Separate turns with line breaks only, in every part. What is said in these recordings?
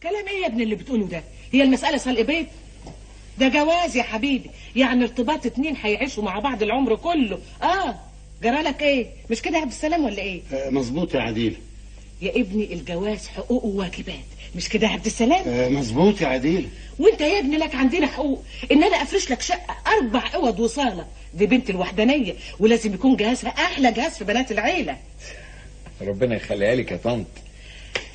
كلام ايه يا ابني اللي بتقوله ده؟ هي المسالة سلق بيت؟ ده جواز يا حبيبي، يعني ارتباط اتنين هيعيشوا مع بعض العمر كله. جرالك ايه؟ مش كده يا عبد السلام ولا ايه؟
مظبوط يا عديله.
يا ابني الجواز حقوق وواجبات، مش كده يا عبد السلام؟
مظبوط يا عديله.
وانت يا ابني لك عندنا حقوق، ان انا افرش لك شقه 4 اوض وصاله، دي بنت الوحدانية ولازم يكون جهازها احلى جهاز في بنات العيلة.
ربنا يخليها لك يا طنط.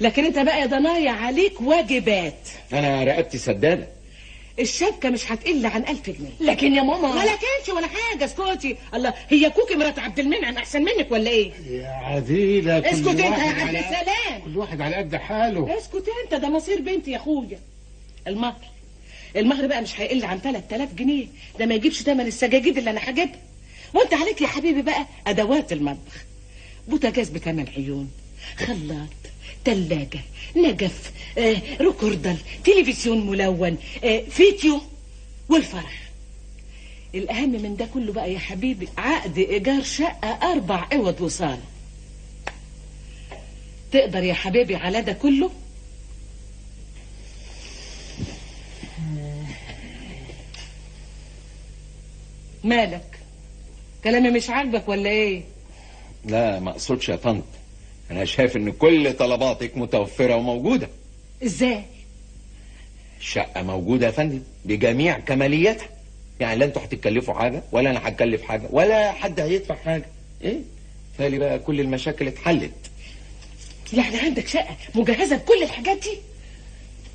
لكن انت بقى يا ضنايا عليك واجبات.
انا رقبتي سداده.
الشبكة مش هتقل عن 1000 جنيه.
لكن يا ماما.
ولا كانش ولا حاجة، اسكتي. الله، هي كوكي مرات عبد المنعم احسن منك ولا ايه؟
يا عديله
اسكت انت يا عبد السلام،
كل واحد على قد حاله.
اسكت انت، ده مصير بنتي يا اخويا. المهر بقى مش هيقل عن 3000 جنيه، ده ما يجيبش ثمن السجاجيد اللي انا هجيبها. وانت عليك يا حبيبي بقى ادوات المطبخ، بوتاجاز بثمن عيون، خلاط، تلاجة، نجف، ريكوردر، تلفزيون ملون، فيديو، والفرح. الأهم من ده كله بقى يا حبيبي عقد إيجار شقة 4 أوض وصالة. تقدر يا حبيبي على ده كله؟ مالك؟ كلامي مش عاجبك ولا ايه؟
لا ما اقصدش يا طنط، انا شايف ان كل طلباتك متوفرة وموجودة.
ازاي؟
الشقة موجودة يا فندم بجميع كمالياتها، يعني لا انتوا هتتكلفوا حاجة ولا انا هتكلف حاجة ولا حد هيدفع حاجة. ايه؟ فالي بقى كل المشاكل اتحلت.
يعني عندك شقه مجهزة بكل الحاجات دي؟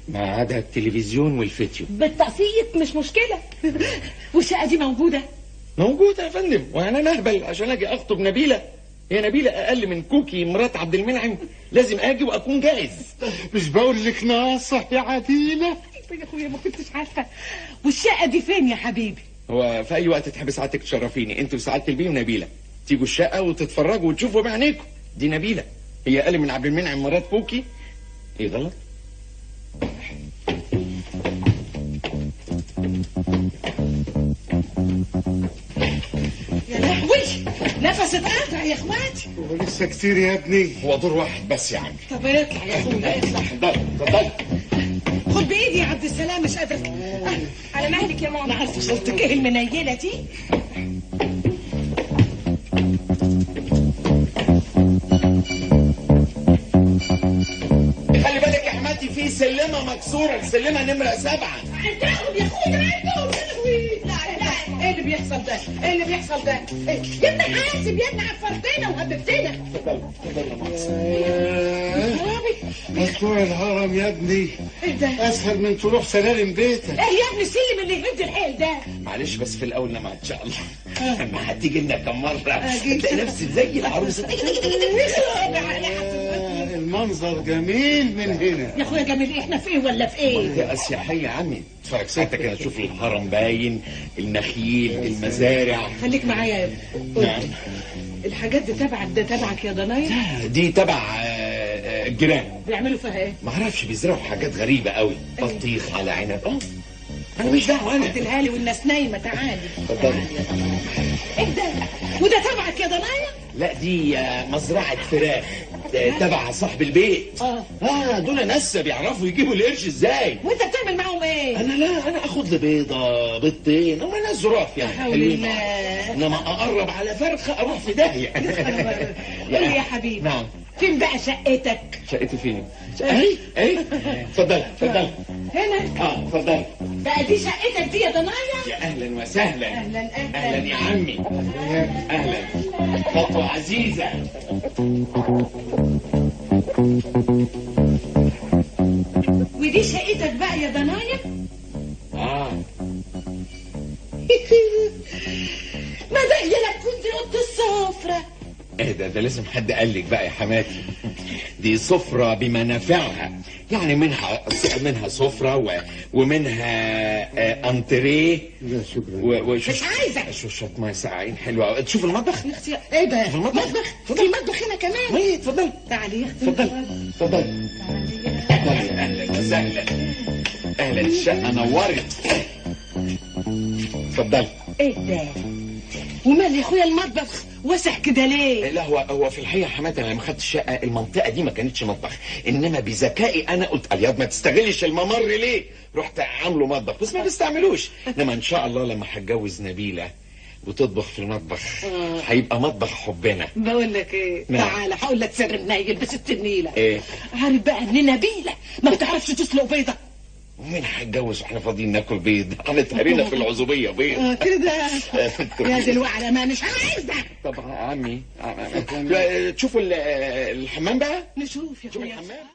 ما عدا التلفزيون والفيديو.
بالتقسيط مش مشكلة.
والشقه دي موجودة؟
موجودة يا فندم، وانا نهبل عشان اجي اخطب نبيلة؟ هي نبيلة اقل من كوكي مرات عبد المنعم؟ لازم اجي واكون جاهز.
مش بقول لك ناصح يا عديله؟
يا اخويا ما كنتش عارفه. والشقه دي فين يا حبيبي؟
هو في اي وقت تحب سعادتك تشرفيني انت وسعادة البيه ونبيله، تيجوا الشقة وتتفرجوا وتشوفوا بعينيكم. دي نبيلة هي اقل من عبد المنعم مرات كوكي؟ ايه غلط؟
يا لهوي، نفس اتقطع يا اخواتي.
هو لسه كتير يا ابني؟
هو دور واحد بس يا عمي.
طب اطلع يا اخويا اطلع.
اتفضل اتفضل.
خد بايدي يا عبد السلام، مش قادرة.
على مهلك يا ماما.
انا عارفه صورتك ايه المنيله دي.
خلي بالك يا حماتي، في سلمه مكسورة، السلمه نمره 7.
عندهم يا اخويا عندهم. لا لا، ايه اللي بيحصل ده؟ ايه اللي بيحصل ده؟ إيه؟ يا ابن حاسب يا ابن عفرتنا وهببتنا.
اتفضل اتفضل يا مؤاخذة.
مشروع الهرم يا ابني.
ايه ده؟
اسهل من طلوع سلالم بيتك.
ايه يا ابني السلم اللي يهد الحيل ده؟
معلش بس في الاول لما ان شاء الله لما هتيجي لنا كم مرة هتلاقي نفسك زي العروسة.
المنظر جميل من هنا
يا اخويا. جميل ايه؟ احنا في ايه ولا في ايه؟
منطقة سياحية يا عمي. اتفرج ساعتك كده تشوف الهرم باين، النخيل، المزارع.
خليك معايا يا ابني. نعم. الحاجات دي تبعك؟ ده تبعك يا ضنايا؟
دي تبع الجيران.
بيعملوا فيها ايه؟
ما اعرفش، بيزرعوا حاجات غريبة قوي، بطيخ على عنب. انا مش دعوه انا.
اديلها لي والناس نايمة. تعالي
اتفضلي.
ايه ده؟ وده تبعك يا ضنايا؟
لا دي مزرعة فراخ تبع صاحب البيت. دول ناس بيعرفوا يجيبوا القرش ازاي.
وانت بتعمل معاهم ايه؟
انا لا، انا اخد لي بيضة بيضتين، هم ناس ظراف يعني حلوين، انما اقرب على فرخة اروح في داهية.
قول لي يا حبيبي. نعم. فين بقى شقتك؟
شقتي فين؟ اهي اهي. اتفضلي اتفضلي.
هنا؟
اتفضلي.
بقى دي شقتك دي يا ضنايا؟
يا اهلا وسهلا.
اهلا اهلا.
اهلا يا عمي. اهلا. خطوة عزيزه.
ودي شقتك بقى يا ضنايا؟ ما بقي لك كنت اوضة السفرة.
ايه ده؟ ده لازم حد قال لك بقى يا حماتي. دي سفرة بمنافعها، يعني منها سفرة ومنها انتريه.
لا شكرا.
مش عايزة.
شوية مية ساقعين حلوة. تشوف المطبخ؟
يا اختي ايه ده؟
في المطبخ؟
في المطبخ هنا كمان.
ايه اتفضلي.
تعالي يا اختي.
اتفضلي اتفضلي. اهلا وسهلا. اهلا، الشقة نورت. اتفضلي.
ايه ده؟ ومال يا اخويا المطبخ واسع كده ليه؟
لا هو في الحقيقة حماتي انا لما خدت الشقة المنطقة دي ما كانتش مطبخ، انما بذكائي انا قلت الياض ما تستغلش الممر ليه؟ رحت عامله مطبخ بس ما بستعملوش. انما ان شاء الله لما هتجوز نبيلة وتطبخ في المطبخ هيبقى مطبخ حبنا.
بقول لك ايه؟
نعم.
تعالى هقول لك سر منيل بست النيله.
ايه؟
عارف بقى ان نبيلة ما بتعرفش تسلق بيضة.
ومين هيتجوز واحنا فاضيين ناكل بيض؟ احنا اتهرينا في العزوبيه بيض.
كده يا دلوقتي على ما مش عايزه.
طب عمي تشوفوا الحمام بقى؟
نشوف يا
شوف
اخويا.
الحمام.